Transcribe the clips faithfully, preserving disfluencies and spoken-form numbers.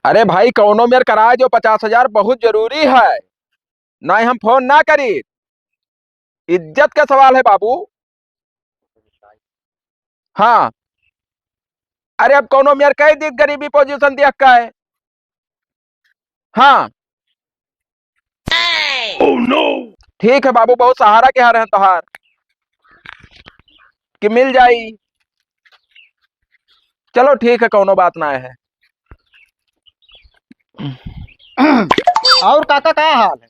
अरे भाई, कौनो मेर कराए जो पचास हजार, बहुत जरूरी है। नाहीं हम फोन ना करी, इज्जत का सवाल है बाबू। हाँ, अरे अब कौनो मेर कह दी गरीबी पोजीशन देख के। हाँ। Oh no! ठीक है बाबू, बहुत सहारा के हार हैं तोहार कि मिल जाई। चलो ठीक है, कौनो बात ना है। और काका, का हाल है?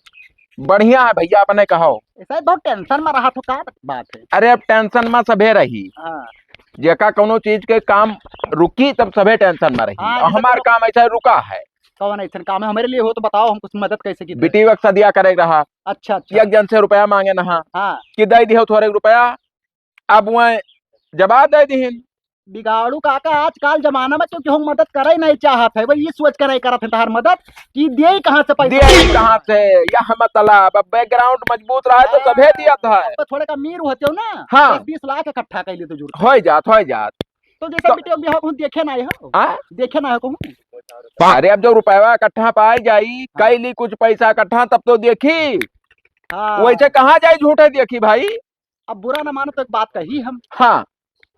बढ़िया है भैया, अपने कहो। ऐसा ही बहुत tension में रहा तो का बात है? अरे अब tension में सभे रही। हाँ। जेका कौनो चीज के काम रुकी तब सभे tension में रही। हाँ, और जैसे हमार तो काम ऐसा रुका है। कौन ऐसन काम है हमरे लिए हो तो बताओ, हम कुछ मदद कैसे की? बिटिया के सदिया करे रहा। अच्छा, अच्छा। एक जन से रुपया मांगे ना, हाँ। हाँ। कि दे दिहो थोड़े रुपया, अब वह जवाब दे दिहिन। बिगाड़ू काका, आजकल जमाना में क्योंकि हम मदद करे नहीं चाहत है, वही सोच के नहीं करत है तहार मदद कि दे कहाँ से पैसा? दे कहाँ से? यह मतलब अब background मजबूत रहा है तो हाँ, सभे दिया था। अब तो थोड़े का अमीर होते हो ना, हाँ। दस बीस लाख इकट्ठा कर लेते जरूर। हो जात, हो जात। तो जैसे तो बिटिया बियाह कहूँ देखे ना हो? हाँ? देखे ना हो कहूँ? अरे अब जब रुपया इकट्ठा पाए जाई, हाँ। कई ली कुछ पैसा इकट्ठा तब तो देखी। हाँ। वैसे कहाँ जाई झूठे देखी भाई? अब बुरा ना मानो तो एक बात कही हम। हाँ।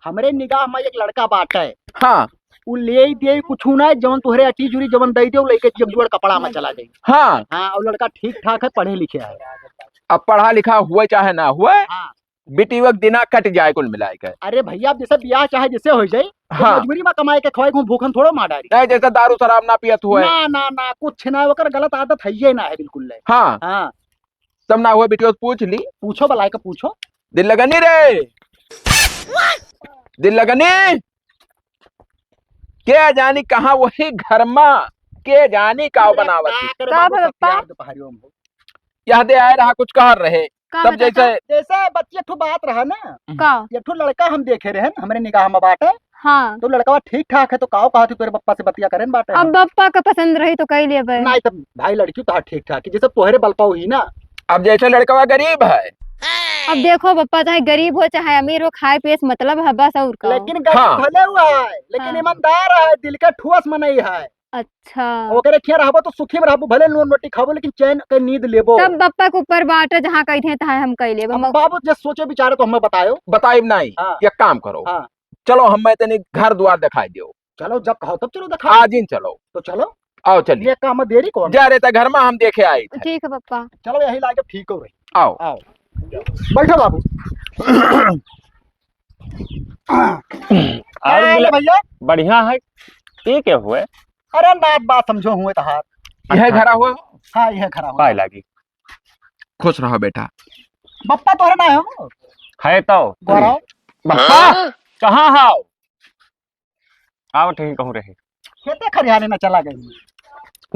हमरे निगाह में एक लड़का बाटे। हाँ। उ ले दे कुछ ना, जवन तोहरे अटी जुरी जवन दे दे, उ लेके एक जोड़ कपड़ा में चला जाई। हाँ। हाँ, और लड़का ठीक ठाक है, पढ़े लिखे है। अब पढ़ा लिखा हुए चाहे ना हुए, हाँ। बिटिया के दिना कट जाए कुल मिलाए के। अरे भैया, अब जैसे बियाह चाहे जैसे हो जाए, तो हाँ। मजबूरी में कमाए के खवाए को भूखन थोड़ो मार डारी। नहीं, जैसे दारू शराब ना पियत हुए। ना, ना, ना, कुछ ना, ओकर गलत आदत है ये ना है बिल्कुल ले। हाँ। हाँ। तब ना हुए बिटिया से पूछ ली। पूछो भला के पूछो। दिल लगनी रे, दिल लगनी, के जानी कहाँ वही घर मा, के जानी का अरे बनावत का ही। करे का बाबू, भला सब पा? प्यार दोपहरियों में हो। यह दे आए रहा, कुछ कह रहे। का तब भला जैसे पा? जैसे बच्चे ठो बात रहा ना, का? ये ठो लड़का हम देखे रहे ना, हमरे निगाह में बाटे। हाँ। तो लड़कवा ठीक ठाक है, तो काव कहा थी तोरे बप्पा से बतिया करें बाटे अब हम। बप्पा का पसंद रही तो कही लेबे। नहीं, तब भाई लड़की तो ठीक ठाक है, जैसे तोहरे बल पाऊ ही ना। अब जैसे लड़कवा गरीब है। अब देखो बप्पा, चाहे गरीब हो चाहे अमीर हो, खाए पिए से मतलब है बस, और का। लेकिन गरीब हाँ। भले हुआ है, लेकिन हाँ। ईमानदार है, दिल के ठुअस मनई है। अच्छा। ओकरे खिया रहबो तो सुखी में रहबो, भले नून रोटी खाबो लेकिन चैन के नींद लेबो। तब बप्पा के ऊपर बाटे, जहाँ कही थे तहाँ हम कह लेबो। अब बाबू जे सोचो विचारे तो हमें बतायो। बताइब नहीं, हाँ। एक काम करो। हाँ। चलो हमें तनी घर द्वार दिखाई दियो। चलो जब कहो तब चलो दिखाओ। आज ही चलो। तो चलो। आओ चलिए। ये काम में देरी कौन? जा रहे थे घर में, हम देखे आए थे। ठीक है पप्पा। चलो यही लागे ठीक हो रही। आओ। आओ। बैठो बाबू। और क्या हाल है बोले, भैया? बढ़िया है। ये क्या हुए? अरे ना, बात समझो हुए तहार। यह अच्छा। घरा हुआ? हाँ, यह घरा हुआ। पाए लागी। खुश रहो बेटा। बप्पा तोहरे ना हो? है तो। गौरव। बप्पा, कहाँ हाव? आओ, ठीक कहूँ रहे। खेते खरियाने ना चला गए।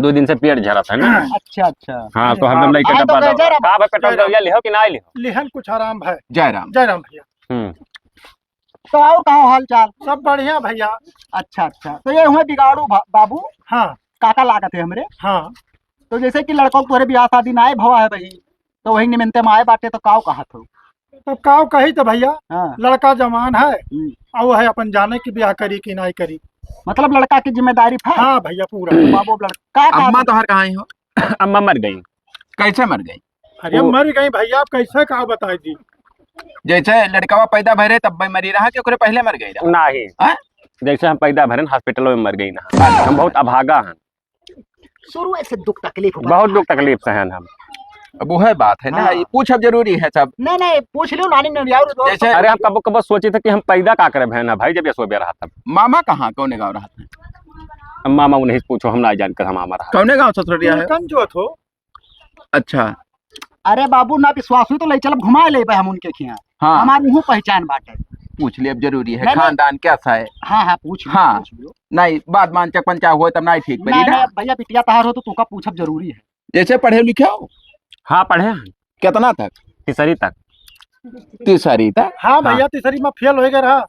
दो दिन से पेट झरत है ना। अच्छा, अच्छा। हाँ, तो हरदम हाँ, लइके हाँ, तो डब्बा गए डब्बा। जय राम। का भाई, पेट्रोल जय राम। दवाइया लिहो कि ना लिहो? लिहन कुछ आराम है। जय राम। जय राम भैया। हम्म। तो और का हाल चाल? सब बढ़िया भैया। अच्छा, अच्छा। तो ये हुए बिगाड़ू भा-, बाबू? हाँ। काका लागत है हमरे? हाँ। तो जैसे कि लड़का को तोहरे बियाह शादी ना आए भवा है भाई, तो वही निमित्ते में आए बाटे, तो काव कहत हो? अब काव कही तो भैया, हाँ। लड़का जवान है, हम्म। और वो है अपन जाने की ब्याह करी कि नहीं करी। मतलब लड़का की जिम्मेदारी है? हाँ भैया, पूरा। बाबू, अब लड़-, का, का अम्मा तोहर कहाँ ही हो? अम्मा मर गई। कैसे मर गई? अरे वो मर गई भैया, आप कैसे का बताई दी? जैसे लड़कवा पैदा भरे तब मरी रहा कि ओकरे पहले मर गई रहा? नहीं। हाँ? जैसे हम पैदा भरे न, hospital में मर गई ना। अच्छा। हम बहुत अभागा हैं। शुरू से दुख तकलीफ बा। बहुत दुख तकलीफ से हैं हम। अब वह बात है ना, हाँ। ये पूछब जरूरी है सब। नहीं, नहीं, पूछ लियो, नानी, नानी, और दोस्त जैसे अरे, हम कबो, कबो सोचे थे कि हम पैदा का करे भैन ना भाई, जब ये सोबे रहा तब। मामा कहाँ, कौने गाँव रहा था? अब मामा उन्हीं से पूछो, हम ना जान कर हम मामा रहा। कौने गाँव ससुरिया है? कंजो थो। अच्छा। अरे बाबू, ना विश्वास हुई तो ले चलब, घुमा लेबे हम उनके खिया। हाँ। हमार मुँह पहचान बाटे। पूछ ले, अब जरूरी है, नहीं, नहीं। खानदान कैसा है? हाँ, हाँ, पूछ लियो, हाँ। पूछ लियो। नहीं, बाद में अनचक पंचा होए तब नहीं ठीक बनी नहीं, ना। नहीं, भैया, बिटिया तहार हो तो तोका पूछब जरूरी है। जैसे पढ़े लिखे हो? हाँ, पढ़े हैं। कितना तक? तीसरी तक। तीसरी तक? हाँ हाँ। भैया, तीसरी में फेल हो गया रहा।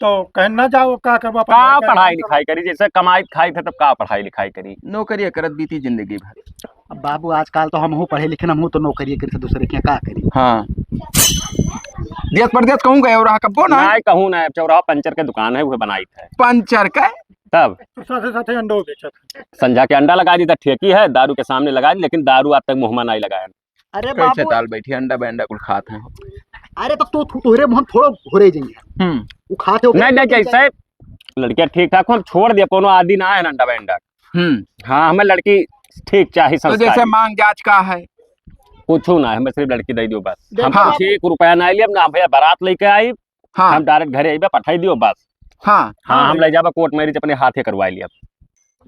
तो कहन ना जाओ, का करबो, अपन का घर का पढ़ाई काम लिखाई करी, जैसे कमाई खाई थे तब का पढ़ाई लिखाई करी? नौकरी करत बीती जिंदगी भर। अब बाबू, आजकल तो हमहू पढ़े लिखे, हमहू तो नौकरी करी थे दूसरे के, का करी? हाँ। देश परदेश कहूँ गए और कब्बो ना? नहीं, कहूँ ना, चौराहा पंचर के दुकान है, वह बनाई थे। पंचर के? तब? तो साथे साथे अंडो बेचत है। संझा के अंडा लगाइ दी, तो ठेकी है, दारू के सामने लगाइ दी, लेकिन दारू आज तक मुँह मा नाहीं लगाए। अरे कैसे बाबू। ताल बैठी, अंडा बंडा कुल खात हैं। अरे तो तू, तू, तोहरे मुँह थोड़ा घोरे जाइए। हम्म। वो खाते हो नहीं, नहीं, जैसे लड़कियाँ ठीक ठाक हो, हम छोड़ दिया, कोनो आदि ना है ना अंडा बंडा। हम्म। हाँ, हमें लड़की ठीक चाही, तो संस्कारी। जैसे मांग जांच का है? कुछ ना, हमें सिर्फ लड़की दे दियो बस। देखो हम बाबू। कुछ एक रुपया ना लिए, ना भैया बारात लेके आई, हाँ। हम direct घरे अइबे, पठाई दियो बस। हाँ। हाँ, हाँ हम भैया। ले जाबे court marriage अपने हाथे करवाइ लिया।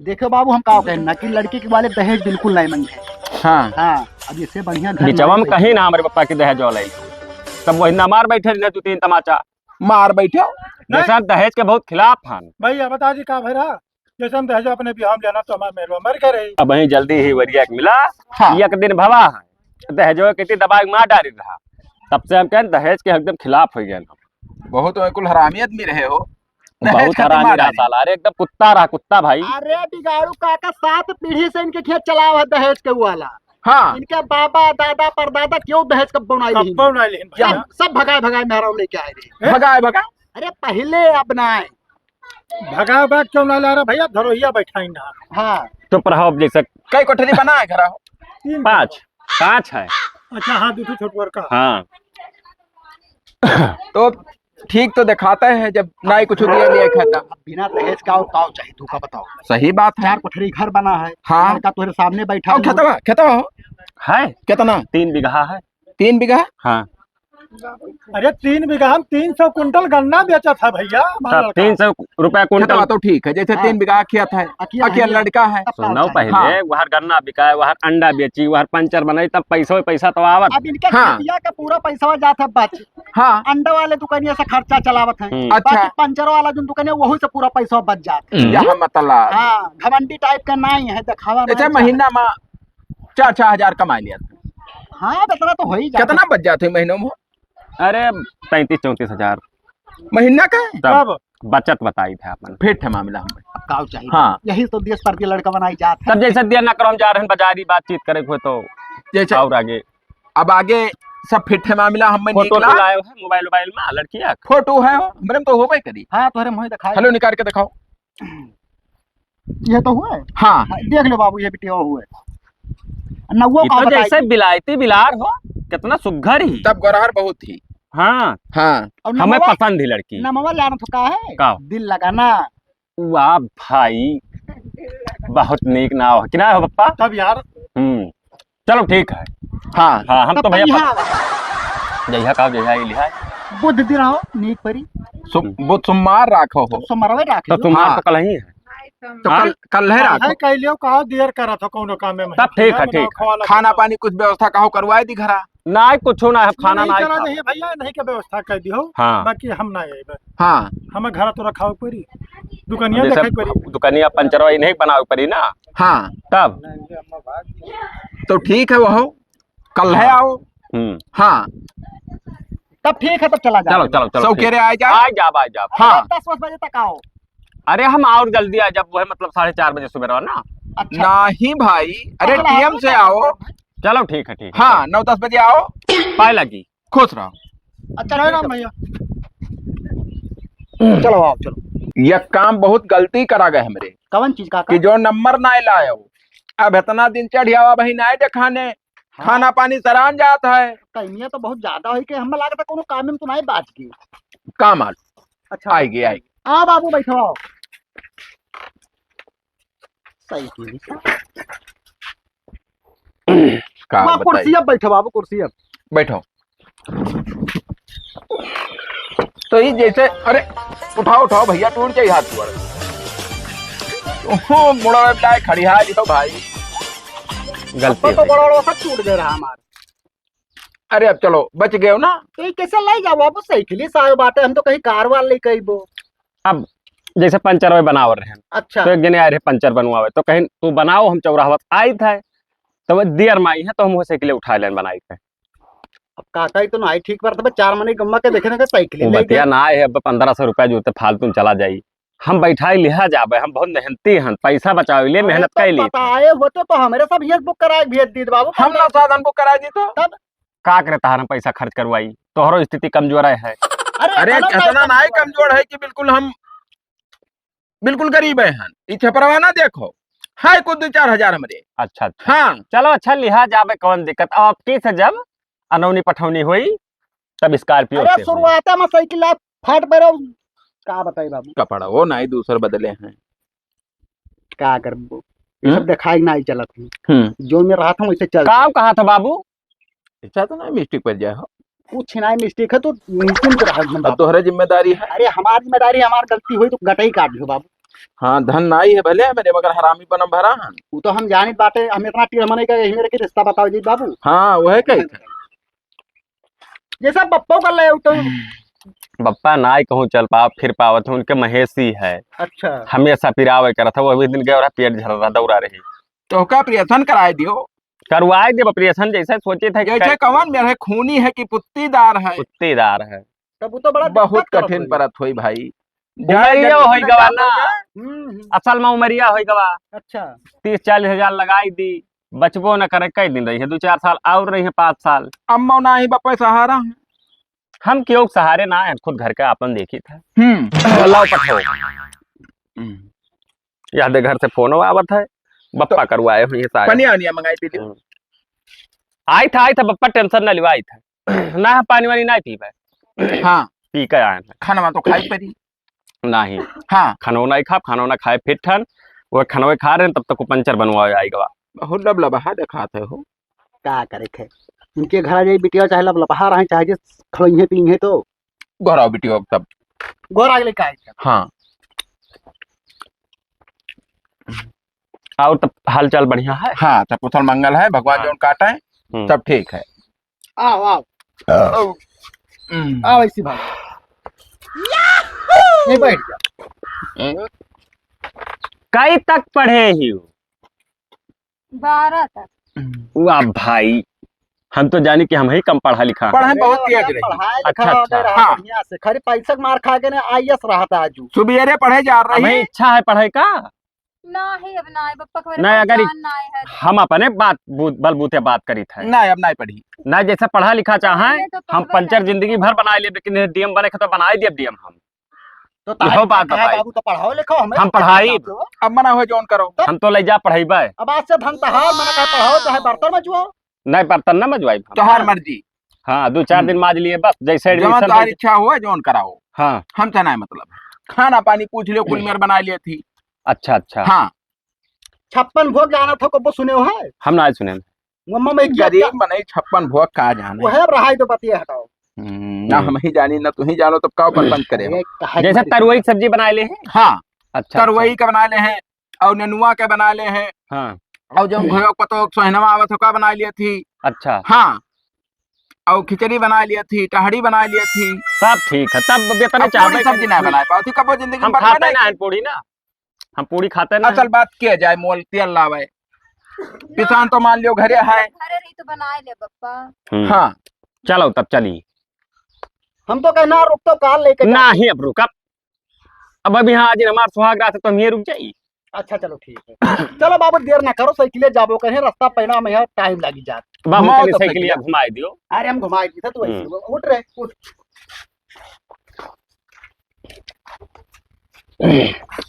देखो बाबू, हम का कहें ना कि लड़की के वाले दहेज बिल्कुल नहीं मांगे। हाँ। हाँ, अब इससे बढ़िया घर बिचवा में नहीं कहीं ना हमारे पप्पा की दहेज वाला ही। तब वही ना मार बैठे रहे दो तीन तमाचा। मार बैठे। जैसे हम दहेज के बहुत खिलाफ हन। भैया बता दी का भैरा, जैसे हम दहेज अपने बिहाव में लेना तो हमारे मेहरवा मर गए रही। अब वहीं जल्दी ही वरिया के मिला, हाँ। एक दिन भवा है, दहेजवा के इतनी दबाइ के मार डारी रहा। तब से हम कहें दहेज के एकदम खिलाफ होइ गए हम। बहुत कुल हरामी आदमी रहे हो। दहेज बहुत खातिर हरामी मार रहा डारी। साला, अरे एकदम कुत्ता रहा, कुत्ता भाई। अरे बिगाड़ू काका, सात पीढ़ी से इनके खेत चलावा है दहेज के वाला। हाँ। इनके बाबा, दादा, परदादा क्यों दहेज कब बनाई कब नहीं? बनाई नहीं भैया? सब, सब भगाए भगाए मेहरारू लेके आए रहे। हैं? भगाए भगाए? अरे पहले अब ना आए। भगाए भगाए क्यों ना ला रहा भैया? धरोहिया बैठाइन रहा। हाँ। चुप रहो, अब जैसे कई कोठरी बना है घरा? तीन पाँच। पाँच है। अच्छा, हाँ, दो ठो छोटवर का। हाँ। तो ठीक तो दिखाता है, जब नाई कुछ दिया लिया खाता। अब बिना दहेज का और का चाहिए, तू का बताओ? सही बात है। चार कोठरी घर बना है, हाँ। लड़का तोहरे सामने बैठा और है। खेतवा, खेतवा हो? है। कितना? तीन बीघा है। तीन बीघा? हाँ। अरे, तीन बीघा हम तीन सौ कुंटल गन्ना बेचा था भैया, हमारा तब लड़का। तीन सौ रुपया कुंटल। खेतवा तो ठीक है, जैसे हाँ। तीन बीघा खेत है, अकिया अकिया है। लड़का है। तब का सुनो चाहिए? पहले, हाँ। वहाँ गन्ना बिकाए, वहाँ अंडा बेची, वहाँ पंचर बनाई, तब पैसा, पैसा तो आवत। अब इनके हाँ। खेतिया का पूरा पैसा जात है बच। हाँ। अंडा वाले दुकानिया से खर्चा चलावत है। हम्म। अच्छा। बाकी पंचर वाला जो दुकानिया, वही से पूरा पैसा बच जात है। हम्म। यहाँ मतलब। हाँ, घमंडी type का नाई है, दिखावा अच्छा, नाई महीना चाहत। मा चार, चार हजार कमाई लिया। हाँ, अब इतना तो हो ही जाता। कितना बच जाते महीनों में? अरे, तैंतीस चौंतीस हजार। महीना का? तब तब? बचत बताई थे अपन। फिट है मामला हमें। अब काव चाहिए? हाँ। यही तो देश पर के लड़का बनाई जात है। तब जैसे दिया ना करो, हम जा रहे हैं बाजारी, बातचीत करे हुए तो जैसे और आगे। अब आगे सब फिट है मामला, हम में फोटो निकला। तो लाए हो मोबाइल वोबाइल में लड़किया? फोटो है, हमरे में तो होबे करी। हाँ, तोहरे मुँह दिखाए। हेलो, निकाल के दिखाओ। ये तो हुए? हाँ। हाँ, देख लो बाबू, ये बिटिया हुए। नौवा ये का तो बताई जैसे थी। बिलायती बिलार हो, कितना सुघर ही। तब गोरहर बहुत ही। हाँ। हाँ। और हमें नमवा, पसंद ही लड़की। नमवा जाना तो का है? का? दिल लगाना। वाह भाई, बहुत नीक नाव है। कि ना हो पप्पा? तब यार। हम्म। चलो ठीक है। हाँ। हाँ, हम तब तो भैया यहाँ पस-, जइहा का, जइहा ही लिहा। बुध दिन आओ, नीक परी। सु-, हम्म। बुध सोमवार राखो हो। तब सोमवारवे राखे तो लो। सोमवार हाँ। तो कल ही है। तो हाँ? कल, कल है हाँ, राखो। है कह लियो, कहो देर करा था कौनो काम में। तब ठीक है, ठीक है। खाना पानी कुछ व्यवस्था कहो करवाए दी घरा। नाहीं, कुछो ना है, खाना नहीं नाहीं करा खाओ। नहीं भैया, नहीं के व्यवस्था कर दियो। हाँ। बाकी हम ना आइबे। हाँ। हमें घर तो रखावे पड़ी, दुकानिया जैसे देखे पड़ी। दुकानिया पंचरवा इन्हें बनावे पड़ी ना। हाँ। तब? तो ठीक है, वहो, कल है हाँ। आओ। हम्म। हाँ। तब ठीक है, तब चला जाओ। चलो, चलो, चलो, सौ ठीक। केरे आ जाओ। आ जाओ, आ जाओ। हाँ। अरे, दस बजे तक आओ। अरे, हम और जल्दी आ जाओ, वो है, मतलब, साढ़े चार बजे सुबह रहो ना। अच्छा। नहीं भाई, अरे, अच्छा, टीएम से आओ। चलो, ठीक है, ठीक है। हाँ, नौ दस बजे आओ। पाए लगी। खुश रहो। अच्छा, जय राम भैया। चलो, आओ, चलो। ये काम बहुत गलती करा गए हमरे। कवन चीज का कि काम? जो नंबर नाहीं लायो, अब इतना दिन चढ़ियावा भाई नाहीं देखाने, हाँ। खाना पानी सरान जात है। कमिया तो बहुत ज्यादा होई के हमें लागत है कोनो काम में तो नाहीं बाच गई। काम आल। अच्छा। आएगी, आएगी। आओ बाबू, बैठो, आओ। सही की। का वहाँ बताई? कुर्सी अब बैठो बाबू, कुर्सी अब। बैठो। तो ये जैसे, अरे, उठाओ, उठाओ भैया, टूट जाई हाथ गोड़। ओहो, मुड़ा में लाए खड़ी हाथ तो भाई। गलती अब तो हो गई। गोड़वा सब टूट गए रहा हमारे। अरे, अब चलो, बच गए हो ना। तो ये कैसे ले जाओ बाबू? साइकिल ही सायो बाटे, हम तो कहीं कार वार लेके अइबो। अब जैसे पंचर वही बनावत रहे। अच्छा। तो एक जने आए रहे पंचर बनवावे, तो कहीं, "तू बनाओ, हम चौराहा से आइत है।" तो वो दियर माई है, तो हम वो साइकिल उठा लेन बनाई थे। अब काका, ई तो नाहीं ठीक बात है, चार मने गम्मा के देखे ना, साइकिल वो ले बतिया गए। ना आए है, अब पन्द्रह सौ रुपया जो ते फालतू में चला जाई। हम बैठाई लिहा जाबे, हम बहुत मेहनती हन, पैसा बचावे लिए अरे मेहनत तो कैली। बताए होते तो हमरे सब ये बुक कराए भेज दीत बाबू, हम ना साधन बुक कराए दी तो। तब? का करे तहार हम पैसा खर्च करवाई, तोहरो स्थिति कमजोर है। अरे अरे इतना इतना नाहीं कमजोर है कि बिल्कुल हम बिल्कुल गरीब है हन। ई छपरवा ना देखो, है कुछ दो चार हजार हमरे। अच्छा, अच्छा। हाँ। चलो, अच्छा, लिहा जाबे, कौन दिक्कत। अब आपकी से जब अनौनी पठौनी होई, तब Scorpio अरे, से होई। शुरुआते में साइकिल आप फाट पड़े हो, का बताई बाबू? कपड़ा वो नाई दूसर बदले हैं। का करबो? ये सब हम्म। देखाई नाई चलत है। हम्म। जो में रहा था, वैसे चल। का कहा था बाबू? ऐसा तो नहीं mistake पर जाए हो। कुछ नहीं mistake है, तो निश्चिंत रहा एकदम अब बाबू। तोहरे जिम्मेदारी है। अरे, हमार जिम्मेदारी, हमार गलती होई तो गटई काट लियो बाबू। हाँ, धन नाई है भले मेरे, मगर हरामी बनम भरा हन। वो तो हम जानित बाटे, हम इतना टीढ़ मने का यही मेरे के रिश्ता बताओ जी बाबू। हाँ, वह कही था। जैसा बप्पो कर ले, वो तो बप्पा नाई कहूँ चल पाव, फिर पावत है, उनके महेशी है। अच्छा। हमेशा पिरावे करत है, वो अभी दिन गए रहा, पेट झर रहा, दौरा रही। तो का operation कराए दियो। करवाए देब operation, जैसे सोचे थे कि जैसे कर- कौन मेरे खूनी है कि पुत्तीदार है? पुत्तीदार है। तब वो तो बड़ा बहुत दिक्कत करत कठिन होई। परत होई भाई। उमरिया जाए होई जब गवा ना। हम्म, हम्म। असल में उमरिया होई गवा। अच्छा। तीस चालीस हजार लगाई दी, बचबो न करे, कई दिन रही है, दो चार साल और रही है, पाँच साल। अम्मा ना ही बापे सहारा है। हम क्यों सहारे ना है, खुद घर का अपन देखी था। हम्म। बोलाओ पठो। हम्म। यादे घर से फोन आवत है, बप्पा तो करवाए हुई है सारे। पनिया वनिया मंगाई पी लियो। हम्म। आई था, आई था बप्पा, tension ना लिवा, आई था। ना हम पानी वानी ना पीबे। हाँ। पी के आए हैं। खाना तो खाई परी। नहीं। हाँ। खानो नहीं खाब, खानो ना खाए फिर ठन, वो खानो खा रहे हैं, तब तक वो पंचर बनवा आएगा। बहुत लबलबहा दिखाते हो। का करे खे? उनके घर जाई बिटिया चाहे लबलबहा रहे, चाहे जे खलोइहे पीहे तो। गोराव बिटिया तब। गोरा अगले का है? हाँ। और तब हालचाल बढ़िया है? हाँ, तब कुशल मंगल है, भगवान हाँ। जौन काटे, हम्म। सब ठीक है। आओ, आओ। आओ। हम्म। आओ ऐसी भाई। ये बैठ जा। हम्म। कई तक पढ़े ही हो? बारह तक। वाह भाई, हम तो जानी कि हम ही कम पढ़ा लिखा है। पढ़े में बहुत अरे, तेज रही। पढ़ाई लिखा अच्छा, अच्छा। रहा हाँ। बढ़िया से। खाली पैसा के मार खा के ना, IAS रहा था आजू। सुबेरे पढ़े जा रही। हमें इच्छा है पढ़े का? ना है, अब ना है, पप्पा के बारे नहीं, में अगर जान ना है। हम अपने बात बू-, बलबूते बात करी थे। नहीं, अब नहीं पढ़ी। ना, जैसे पढ़ा लिखा चाहे, पढ़े तो हम पढ़बे पंचर नहीं। जिंदगी भर बनाए लेब, लेकिन DM बने के तो बनाए देब DM हम। तो यहो तार बात का है बताई। बाबू, तो पढ़ाओ लिखाओ हमें। हम पढ़ाई। अब मना हो जौन करो। हम तो ले जा पढ़ाइबे। अब आज से धन तहार, मना कहे पढ़ाओ चाहे बर्तन मजवाओ। नहीं, बर्तन ना मजवाई हम। तोहार मर्जी। हाँ, दो चार हम्म। दिन माज लिए बस, जैसे जौन admission तोहार हो इच्छा हो जौन कराओ। हाँ। हम तो नहीं मतलब। खाना पानी पूछ लियो, कुल मेर बना लिए थी। अच्छा, अच्छा। हाँ। छप्पन भोग जाना था, कबो सुने हो है? हम ना सुने। वो मम्मा एक गरीब क्या मनई छप्पन भोग का जाने। वो है, अब रहाई तो बतिया हटाओ। हम्म, ना हम्म। हम ही जानी, ना तू ही जानो, तब का ओकर पंच करे हो? अरे, कहा जैसे कि तरुई की सब्जी बनाए ले हैं? हाँ। अच्छा, तरुई अच्छा। का बनाए ले हैं, और नेनुआ के बनाए ले हैं। हाँ। और जो घोड़ों को तो सोहनवा आवत हो, का बनाए लिए थी? अच्छा। हाँ। और खिचड़ी बनाए लिए थी, टहड़ी बनाए लिए थी। सब ठीक है, तब बेतने अब पूरी चाहबे सब्जी करी ना थी। बनाए पाओ थी, कबो जिंदगी हम में खाते बनाए ना थी। हैं पूरी ना। हम पूरी खाते ना असल हैं। बात किया जाए, मोल तेल लावे। पिसान तो मान लियो घरे है। घरे रही तो बनाए ले, पप्पा। हम्म। हाँ। चलो तब चली। हम तो कहना रुक तो काल लेके जाओ। ना ही अब रुक, अब, अब अभी यहाँ आज हमार सुहाग रात है तो हम ये रुक जाई। अच्छा चलो ठीक है। चलो बाबू देर ना करो, साइकिले जाबो कहे, रास्ता पैना में है, टाइम लागी जात। बाबू घुमाओ तनी तो साइकिलिया साइकिलिया। घुमाए दियो। अरे हम घुमाए दी था, तू ऐसे हम्म। बोल। उठ रे, उठ।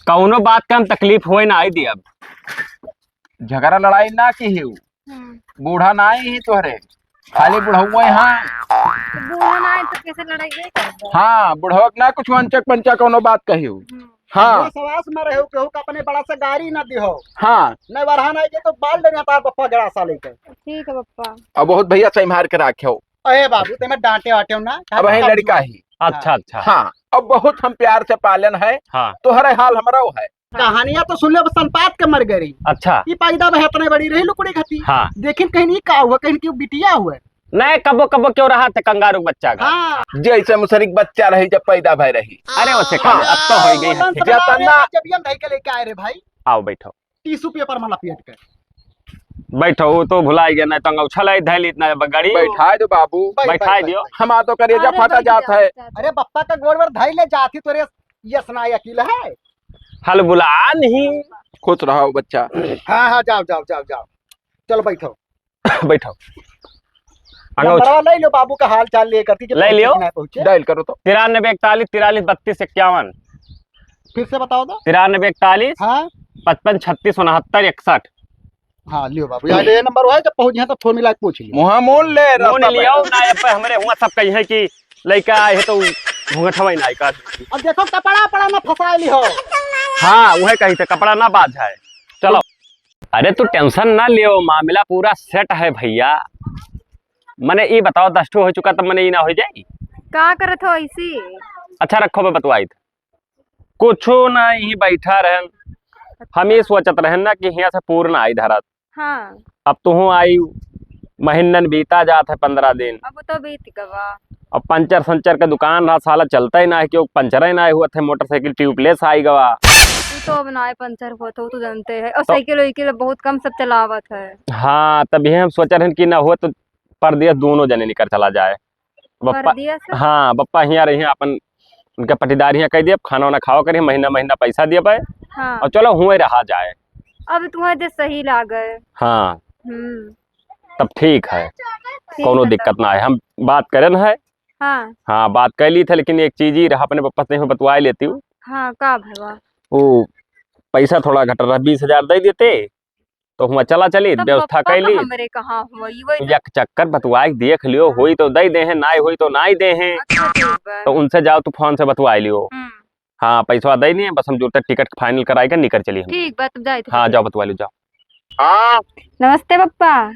कौनो बात का हम तकलीफ होए ना आई दी अब। झगड़ा लड़ाई ना की ही। हम्म। बूढ़ा ना ही तोहरे, खाली बुढ़ौआ ही हाँ। तो बूढ़ा ना है तो कैसे लड़ाई नहीं करता? हाँ, बुढ़वा के ना कुछ अंचक पंचक कौनो बात कही हो। हम्म। हाँ। विश्वास में रहो, केहू का अपने बड़ा से गारी ना दिहो। हाँ। नहीं बढ़ा ना के तो बाल डरिया तार पप्पा गड़ा साले के। ठीक है पप्पा। अब बहुत भैया से मार के राखे हो। अरे बाबू, ते मैं डांटे वाटे हो ना। अब वही लड़का ही। अच्छा, हाँ। अच्छा। हाँ, अब बहुत हम प्यार से पालन है। हाँ। तोहरे हाल हमरो है। कहानियां तो सुन ले, अब संपाद के मर गई रही। अच्छा। ई पैदा भे इतने बड़ी रही लुकड़ी घती। हाँ। लेकिन कहीं नहीं का हुआ, कहीं की बिटिया हुआ। नहीं, कबो कबो क्यों रहा थे कंगारू बच्चा का। हाँ। जैसे मुसरिक बच्चा रही जब पैदा भय रही। अरे वैसे हाँ। कम, अब तो हो गई है। बोलन से जितना ना जब हम धई के लेके आए रे भाई। आओ बैठो। टिश्यू पेपर में लपेट के। बैठो, वो तो भुलाई गया, नहीं तो अंगौछा लाई धैली इतना बगड़ी। बैठाए दो बाबू। बैठ, बैठाए बैठ, दियो। बैठ। हमार तो करेजा अरे फाटा बैठ जात जाओ, है। बैठ जाओ। अरे बप्पा का गोड़ में धैले जाती तोरे यस ना अकील है। हल बुला नहीं। खुश रहो बच्चा। हाँ, हाँ, जाओ, जाओ, जाओ, जाओ। चलो बैठो। बैठो। अंगौछा। नंबरवा ले लो बाबू का हाल चाल लेकर के, ले लियो। पहुंचे ना पहुंचे। डायल करो तो। तिरानबे इकतालीस तिरालीस बत्तीस इक्यावन। फिर से बताओ तो। तिरानबे इकतालीस, हाँ। पचपन छत्तीस उनहत्तर इकसठ। हाँ, लियो बाबू, यार, ये नंबर है, जब पहुँच यहाँ तब फोन मिला के पूछ लियो। मुँह मोड़ ले, मुँह रास्ता नहीं पे। लियो, ना ये पे हमरे हुआँ सब कही है कि लइका आए है तो घूंघट हवाई ना आए का। अब देखो, कपड़ा पड़ा ना फंसा लियो। हाँ, वह कही थे, कपड़ा ना बाझ है। चलो। अरे, तू tension ना लियो, मामला पूरा set है भइया। मने ई बताओ, दस ठो हो चुका, तब मने ई ना हो जाई? का करत हो ऐसी? अच्छा, रखो, मैं बतवाई थे। कुछो ना, यहीं बैठा रहन। हम ये सोचत रहन ना कि हियाँ से पूर्ण आई धरत। हाँ। अब तुहूँ आई, महीनन बीता जात है, पन्द्रह दिन। अब तो बीत गवा। अब पंचर संचर के दुकान रहा, साला चलता ही ना है, क्यों पंचर ही ना हुआ थे, मोटरसाइकिल tubeless आई गवा। तू तो अब ना पंचर हुआ था, वो तो जानते हैं। और तो साइकिल वाइकिल बहुत कम सब चलावत है। हाँ, तभी हम सोच रहे हैं कि ना हो तो परदेस दोनों जने निकल चला जाए। बप्पा, परदेस? हाँ, बप्पा हियाँ रही हैं, अपन उनका पटीदार हियाँ कह दिया, खाना वाना खावा करिए, महीना महीना पैसा दिया पाए, हाँ। और चलो हुए रहा जाए। अब तुम्हें जे सही लागे। हाँ। हम्म। तब ठीक है, ठीक कौनो है दिक्कत तब। ना है, हम बात करेन है। हाँ। हाँ, बात कर ली थे, लेकिन एक चीज ही रहा, अपने पप्पा से बतवाए लेती हूँ। हाँ, का भवा? वो पैसा थोड़ा घट रहा, बीस हजार दे देते, तो हुआ चला चली, तब व्यवस्था पप्पा कर का ली। हमरे कहाँ हुआ, ये वही तो एक चक्कर बतवाए के देख लियो, होई तो दे दे हैं, नाई होई तो नाई दे हैं। अच्छा, ठीक बा। तो उनसे जाओ, तू फोन से बतवाए लियो। हम्म। हाँ, पैसवा दे दिए, बस हम जो तक टिकट final कराए के निकल चली हम। ठीक बा, तब जाए थे। हाँ, जाओ बतवा लियो, जाओ। हाँ। नमस्ते पप्पा।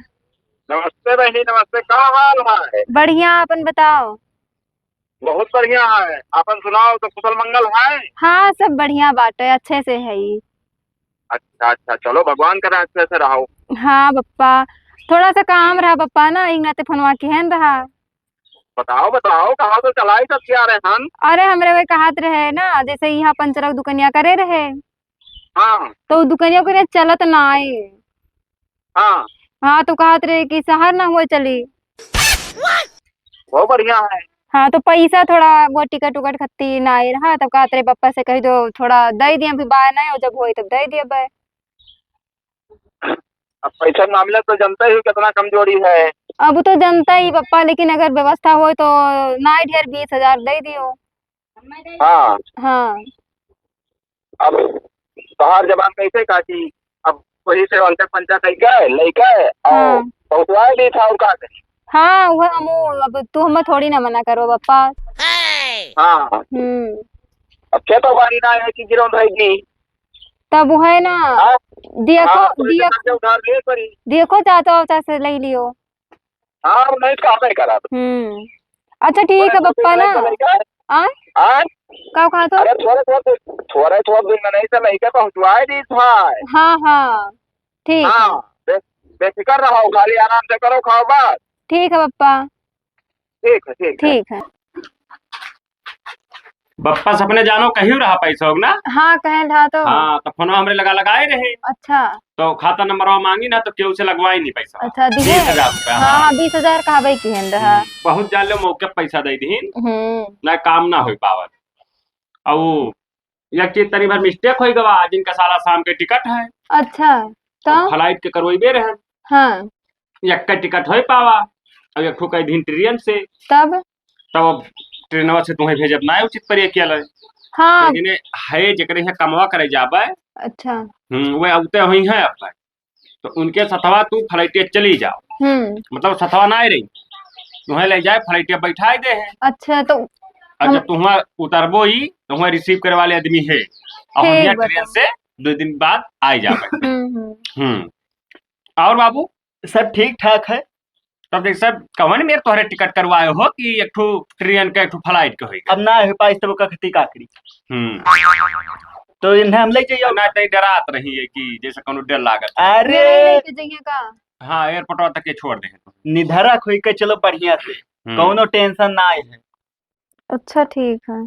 नमस्ते बहिनी, नमस्ते। का हाल है? बढ़िया, अपन बताओ। बहुत बढ़िया है, अपन सुनाओ, तो कुशल मंगल है? हाँ, सब बढ़िया बाटे, अच्छे से है ई। अच्छा, अच्छा, चलो, भगवान करे अच्छे से रहो। हाँ पप्पा, थोड़ा सा काम रहा पप्पा ना, एक नाते फोनवा किहेन रहा। बताओ, बताओ, कहाँ से चलाई सब क्या रहे हन? अरे, हमरे वही कहत रहे ना, जैसे यहाँ पंचर के दुकनिया करे रहे। हाँ। तो उ दुकनिया उकनिया चलत ना आए। हाँ। हाँ, तो कहत रहे कि शहर ना हुए चली। बहुत बढ़िया है। हाँ, तो पैसा थोड़ा वो टिकट उकट खत्ती ना आए रहा, तब कहत रहे पप्पा से कह दो थोड़ा दे दिए, अभी बाय ना हो, जब होई तब दे दिए बाय। अब पैसा मामला तो जानता ही हो कितना कमजोरी है। अब तो जानता ही पप्पा, लेकिन अगर व्यवस्था होई तो नाई ढेर बीस हजार दे दियो। हाँ। हाँ। अब तोहार जबान कैसे काटी? अब वही से अंतर पंचा कह के, लइके, और हाँ। पहुँचवाए दी था, और का करी? हाँ, वह हमू, अब तू हमें थोड़ी ना मना करो, पप्पा। हाँ। हम्म। अब खेत बाड़ी ना है कि गिरौन रहेगी। तब वो है ना, हाँ? देखो, हाँ, तो इसे देखो, कर्जा उधार ले पड़ी। देखो, चाचा, चाचा से ले लियो। हाँ, वो नहीं तो काम नहीं करा। हम्म। अच्छा, ठीक है, पप्पा ना। आय? आय? का कहत हो? अरे, थोड़े, थोड़े दिन, थोड़े, थोड़े दिन में नहीं तो लइके पहुँचवाए दी था। हाँ, हाँ, ठीक है। हाँ, बे-, बेफिक्र रहो, खाली आराम से करो, खाओ बस। ठीक है, पप्पा। ठीक है, ठीक है। ठीक है। बप्पा से अपने जानो कहियो रहा पैसा हो ना? हाँ, कहे रहा तो। हाँ, तो फोनवा हमरे लगा लगाए रहे। अच्छा। तो खाता नंबरवा मांगी ना, तो केहू से लगवाई नहीं पैसा। अच्छा, दिहे? बीस हजार रुपया, हाँ, हाँ। हाँ, बीस हजार कहबे किहेन रहा। हम्म, बहुत जान लो मौके पे पैसा दे दीन। हम्म। ना काम ना हो पावत। और वो एक चीज तनी भर mistake होई गवा, आज इनका साला शाम के टिकट है। अच्छा, तो? तो flight के करवाइबे रहे। हाँ। एक का टिकट होई पावा, अब एक ठो कह दीन train से। तब? तब अब ट्रेनवा से तुम्हें भेजब ना उचित पड़े अकेले। हाँ। लेकिन है जेकरे यहाँ कमवा करे जाबे। अच्छा। हम्म, वे अवते हुई हैं अब। तो उनके सथवा तू flight चली जाओ। हम्म। मतलब सथवा ना आए रही। तुम्हें ले जाए flight बैठाए दे हैं। अच्छा, तो अब हम जब तुम्हें उतरबो ही, तो वहाँ receive करे वाले आदमी है। और हम ठीक यहाँ बा train तब। से दो दिन बाद आए जाबे। हम्म, हम्म। हम्म। और बाबू? सब ठीक ठाक है। तब देख सब, कवन मेर तोहरे टिकट करवाए हो कि एक ठो train का, एक ठो flight के होई? अब ना हो पाइस तब ओका खती का करी? हम्म। तो इन्हें हम ले जाइए। ना, तई डरात रही है कि जैसे कोनो डर लागत है। अरे! मेरे लेके जाइए का? हाँ, airport तक के छोड़ दे। निधरा खोई के चलो बढ़िया से। हम्म। कौनो tension ना आए है। अच्छा, ठीक है।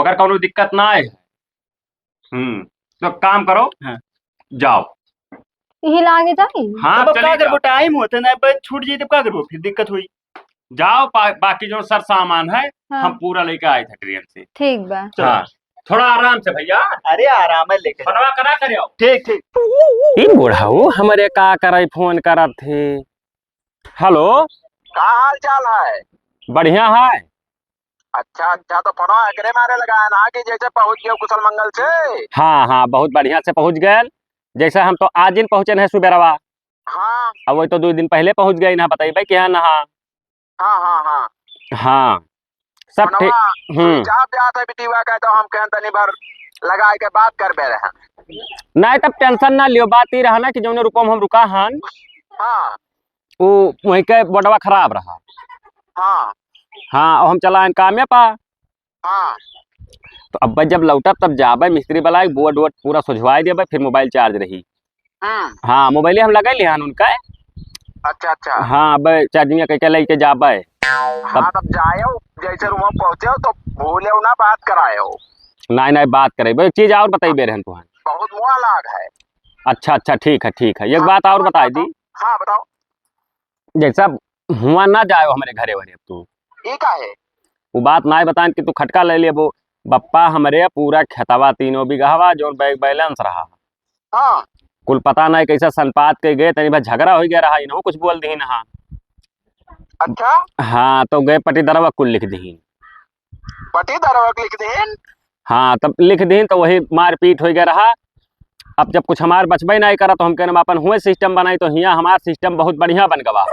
अगर कौनो दिक्कत ना आए है, हम्म, तो काम करो, हाँ। जाओ। यही लागे जाई? हाँ, तब अब चली का करबो, जाओ। Time होते ना, बस छूट जाई, तब का करबो, फिर दिक्कत होई। जाओ, बा-, बाकी जो सर सामान है, हाँ। हम पूरा लेके आए थे train से। ठीक बा। चलो। हाँ, थोड़ा आराम से भैया। अरे, आराम है लेके। बनवा करा करे आओ। ठीक, ठीक। ई बुढ़ऊ हमरे का करे फोन करत थे। Hello। का हाल चाल है? बढ़िया है। अच्छा, अच्छा, तो फोनवा एकरे मारे लगाए ना कि जैसे पहुँच गयो कुशल मंगल से? हाँ, हाँ, बहुत बढ़िया से पहुँच गए। जैसे हम तो आज दिन पहुँचे हैं सुबेरवा। हाँ। अब वही तो दो दिन पहले पहुँच गए ना, बताइबे कि हाँ ना। हाँ, हाँ, हाँ। हाँ, सब ठीक। फोनवा हम्म। Switch off जात है बिटिया का, तो हम कहन तनी भर लगाए के बात करबे रहे। नहीं, तब tension ना लियो, बात ई रहा ना कि जौने रुपम हम रुका हन, हाँ। वो वहीं के बोर्डवा खराब रहा। हाँ। हाँ, और हम चला आइन कामे पा। हाँ। तो अब जब लौटब तब जाबे, मिस्त्री बुलाए, बोर्ड वोर्ड पूरा सुझवाए देबे, फिर मोबाइल charge रही। हम्म। हाँ, मोबाइले हम लगा लिहन उनका। अच्छा, अच्छा। हाँ, अब charging कइके लेके जाबे। हाँ, तब तब जायो, जैसे रूम पहुँचे तो भूले ना बात करायो। नहीं, नहीं, बात करे। एक चीज और बताइबे रहन तुहन। बहुत मुआ लाग है। अच्छा, अच्छा, ठीक है, ठीक है। एक हाँ, बात और बताई दी। हाँ, बताओ। जैसा हुआ ना जायो हमरे घरे वरे अब तू। ई का है? वो बात ना बताएन कि तू खटका ले लेबो। बप्पा हमरे पूरा खेतवा तीनों बिगहवा जौन bank balance रहा। हाँ। कुल पता नहीं कैसे सनपात के गए, तनी भर झगड़ा हो गया रहा, इनहू कुछ बोल दीन हा। अच्छा। हाँ, तो गए पटीदरवा कुल लिख दीन। पटीदरवा के लिख दीन? हाँ, तब लिख दीन तो वही मारपीट हो गया रहा। अब जब कुछ हमार बचबे नहीं करा तो हम कहने अपन हुए system बनाई, तो हियाँ हमार system बहुत बढ़िया बन गवा।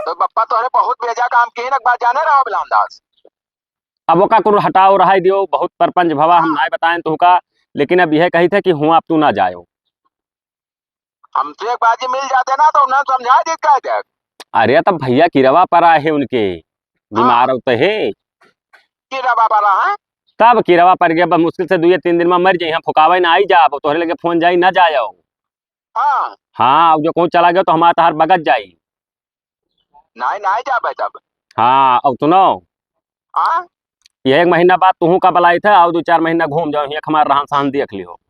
तो बप्पा तोहरे बहुत बेजा काम किए ना, एक बात जाने रहा बिलान दास। अब ओका कुल हटाओ, रहाई दियो, बहुत परपंच भवा, हम हाँ। नाय बताएन तुहका, लेकिन अब यह कही थे कि हुआ अब तू ना जायो। हमसे एक बाजी मिल जाते ना तो उन्हें समझा देत का जाए। अरे तब भैया किरवा पर आए हैं उनके, हाँ। बीमार होते हैं। किरवा पर आए हैं? तब किरवा पर गया, बस मुश्किल से दुए तीन दिन में मर जाई, हम फुकावे ना आई जाब, तोहरे लगे फोन जाई ना जायो। हाँ। हाँ, अब जो कहूँ चला गयो तो हमार तहार बगत जाई। नाई, नाई जाबे तब। हाँ, अब सुनो। हाँ? ये एक महीना बाद तुहू का बुलाई थे, आओ दो चार महीना घूम जाओ, एक हमार रहन सहन देख लियो।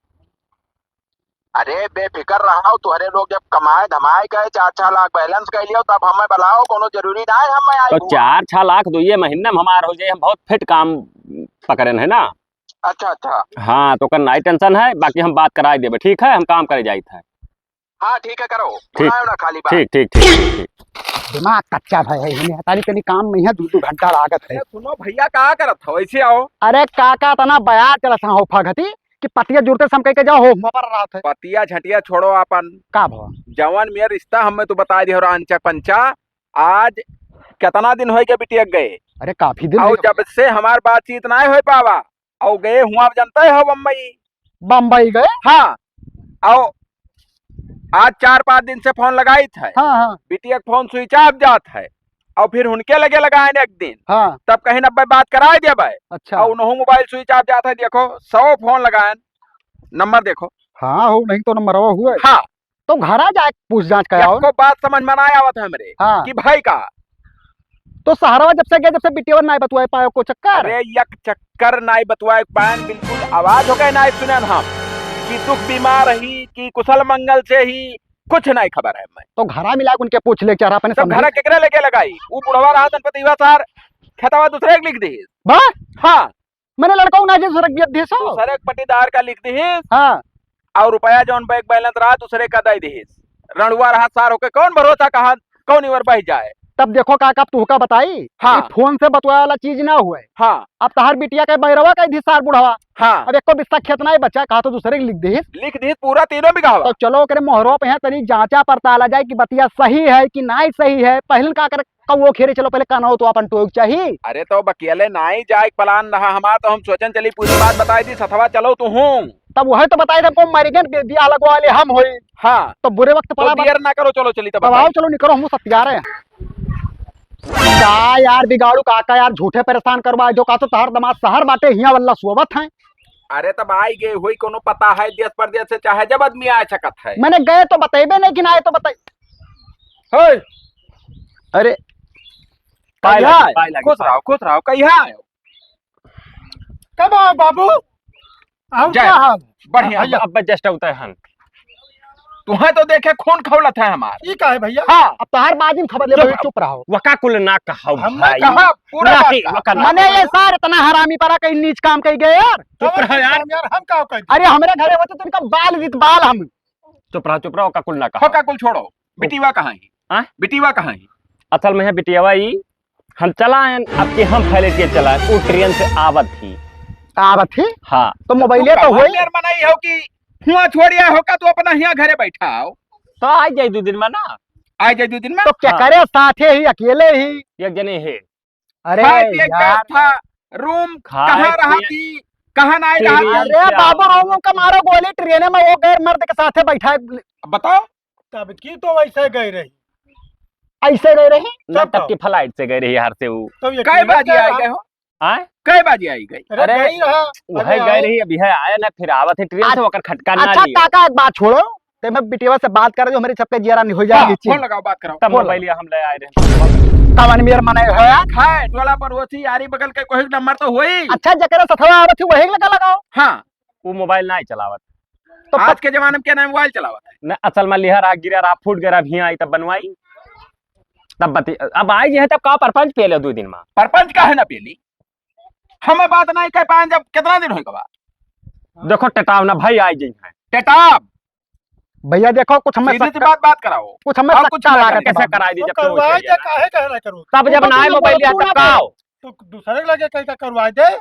अरे बेफिकर रहो, तोहरे लोग जब कमाए धमाए गए, चार छह लाख balance कर लियो, तब हमें बुलाओ, कोनो जरूरी ना है हमें आई तो घूमा। चार छह लाख दो ये महीना में हमार हो जाए, हम बहुत fit काम पकड़े हैं ना। अच्छा, अच्छा। हाँ, तो ओकर नाई tension है, बाकी हम बात कराई देबे, ठीक है? हम काम करे जाइत है। हाँ, ठीक है, करो। ठीक। बुलाओ ना खाली बात। ठीक, ठीक, ठीक, ठीक, ठीक। दिमाग कच्चा भय है, इन्हें तारी तनी काम में यहाँ दो, दो घंटा लागत है। अरे सुनो भैया, का करत हो? ऐसे आओ। अरे काका, तना बयार चलत हो फगती कि पतिया जुड़ते से हम कह के जाओ, हो, हुआ पर रहत है। पतिया झटिया छोड़ो आपन। का भवा? जवन मेरा रिश्ता हमें तो बता दिया हो, रांचा पंचा, आज कितना दिन होई गए बिटिया गए? अरे काफी दिन और होई गए। जब से हमार बातचीत ना हो पावा, और गए हुआ, अब जानते हो, बम्बई। बम्बई गए? हाँ, और आज चार पाँच दिन से फोन लगाई था। हाँ, हाँ। बिटिया के फोन switch off जात है, और फिर उनके लगे लगाए एक दिन। हाँ। तब कहीं नब्बे बात कराए देबे। अच्छा। और उनहु मोबाइल switch off जात है, देखो, सौ फोन लगाए, नंबर देखो। हाँ, हो, नहीं तो नंबर हुआ है। हाँ। तो घरा जाए पूछ जांच कराओ। एको बात समझ में ना आवत है हमरे हाँ। कि भाई का। तो सहरवा जब से गए, जब से बिटिया नाय बतुआए पाए को चक्कर? अरे, एक चक्कर नाय बतुआए पाए, बिल्कुल आवाज हो गए नाय सुनन हम कि दुख बीमार ही कि कुशल मंगल से ही, कुछ नाय खबर है हमें। तो घरा मिला के उनके पूछ ले, चेहरा अपने तो समझे। घरा केकरे लेके लगाई? वो बुढ़वा रहा जनपतिवा सार, खेतवा दूसरे के लिख दी। बा? हाँ। मैंने लड़का उन्हें दूसरे के दिए सो। दूसरे के पट्टीदार का लिख दिहिस। हाँ। और रुपया जौन bank balance रहा, दूसरे का दे दिहिस। रणुआ रहा सार होके, कौन भरोसा कहा, कौन इवर बह जाए। तब देखो काका, अब तुहका बताई, हाँ। ई फोन से बतुआ वाला चीज ना हुए। हाँ। अब तहार बिटिया के बैरवा कह दी सार बुढ़वा। हाँ। अब एको बिस्सा खेत नहीं बचा, कहा तो दूसरे के लिख दिहिस। लिख दिहिस पूरा तीनों बिगहवा। तो चलो ओकरे मोहरो पे है, तनी जांचा पड़ताला जाए कि बतिया सही है कि नहीं सही है। पहले का करे कौओ खेरे चलो, पहले कानो तो अपन टोक चाही। अरे तो बकियले नाई जाए के plan रहा हमार, तो हम सोचन चली पूरी बात बताई दी, सथवा चलो तू हूँ। तब वही तो बताई थे, को मरिगन बे-, बियाह लगवा ले हम होई। हाँ। तो बुरे वक्त तो पला बन- देर ना करो, चलो चली तब तब आओ, बताई। चलो निकलो, हम सब तैयार हैं। का यार बिगाड़ू काका यार, झूठे परेशान करवा जो का तो तहर दमाद शहर बाटे, हिया वल्ला सोवत हैं। अरे तब आई गए होई, कोनो पता है देश परदेश से, चाहे जब आदमी आ सकत है। मैंने गए तो बतेबे नहीं कि ना आए तो बताई। हे! अरे, पाए कहिया लागी, आए? पाए लागी, खुश पाए रहो, लागी। खुश रहो, कहिया आयो? कब आओ बाबू? आओ, जय। क्या हाल? बढ़िया, भैया। अब just उतरे हन। तुम्हें तो देखे खून खौलत है हमार। ई का है भैया? हाँ। अब तोहार बाजिन खबर ले चुप भाई, रहो। चुप रहो। वका कुल ना कहो हम ना भाई। कहा, पूरा नहीं, बात कहा। वका ना मने कहो। ये सार इतना हरामी परा कहीं नीच काम कही गए यार। चुप कौन रहो नीच यार। काम यार, हम का कह दी? अरे हमरे घरे होते तो इनका बाल रीत बाल हम। चुप रहो, चुप रहो, वका कुल ना कहो। वका कुल छोड़ो। बिटिया कहाँ है? हाँ? बिटिया कहाँ है? असल में है बिटियावा ई हम चलाएन, अब के हम फैले के चलाएन, वो ट्रेन से आवत ही। आवत ही? हाँ। तो मोबाइल तो होई। मेर मनाई हो कि हुआ छोड़िया हो का, तू अपना हियाँ घरे बैठा हो। तो आ जाई दू दिन में ना। आ जाई दू दिन में? तो क्या हाँ। करे, साथे ही, अकेले ही? एक जने है। अरे खाए पिए का यार। था, रूम खाए कहाँ रहा पिए थी, कहाँ नहीं रहा सीरियल थी। अरे क्या? बाबू, रोमो का मारो गोली, ट्रेन में वो गैर मर्द के साथे बैठा है। बताओ। तब की तो वैसे गई रही। ऐसे गई रही? ना, तब तब तो। की फ्लाइट से गई रही हर से वो। तब ये कै ट्रेन बाजी का आई रहा? गए हो? आय? कै बाजी आई गई? अरे अरे, गई रहा। वह अरे गई आओ। रही, अभी है, आया ना, फिर आवत है ट्रेन से, अच्छा, ओकर खटका ना अच्छा, लिया। काका, एक बात छोड़ो, ते मैं बिटिया से बात कर, जो हमारे सबके जियरा नहीं हो जाए हाँ, नीचे। फोन लगाओ, बात कराओ। तब फोन मोबाइल लगाओ। हम ले आए रहे। कवन मेर मने हो यार? खाए, टोला पड़ोसी, यारी बगल के कोई नंबर तो होई। अच्छा, जकरे सथवा आवत ही, वही लगा लगाओ। हाँ। वो मोबाइल ना ही चलावत। तो आज प- के जमाने में क्या नाम मोबाइल चलावत है? न, असल में लिहा रहा, गिरा रहा, फूट गया रहा, हियाँ आई तब बनवाई। तब बती-, अब आई जे है तब का परपंच पेले दू दिन में? परपंच काहे ना पेली? हमें बात नहीं कह पाए जब कितना दिन होई गवा। देखो टेटाव ना भाई, आई जई हैं। टेटाव। भैया देखो, कुछ हमें सीधी सी सच्चा, बात, बात कराओ। कुछ हमें और कुछ सच्चा ना लागत है कैसे बाबू। कराई दी तो जब तू करवाए दे, कहिया? काहे कहना करू? तब जब तो नाय तुम मोबाइल बोलो, लिया तू तब ना का बोलो। आओ? तो दूसरे लगे कहीं का करवा दे।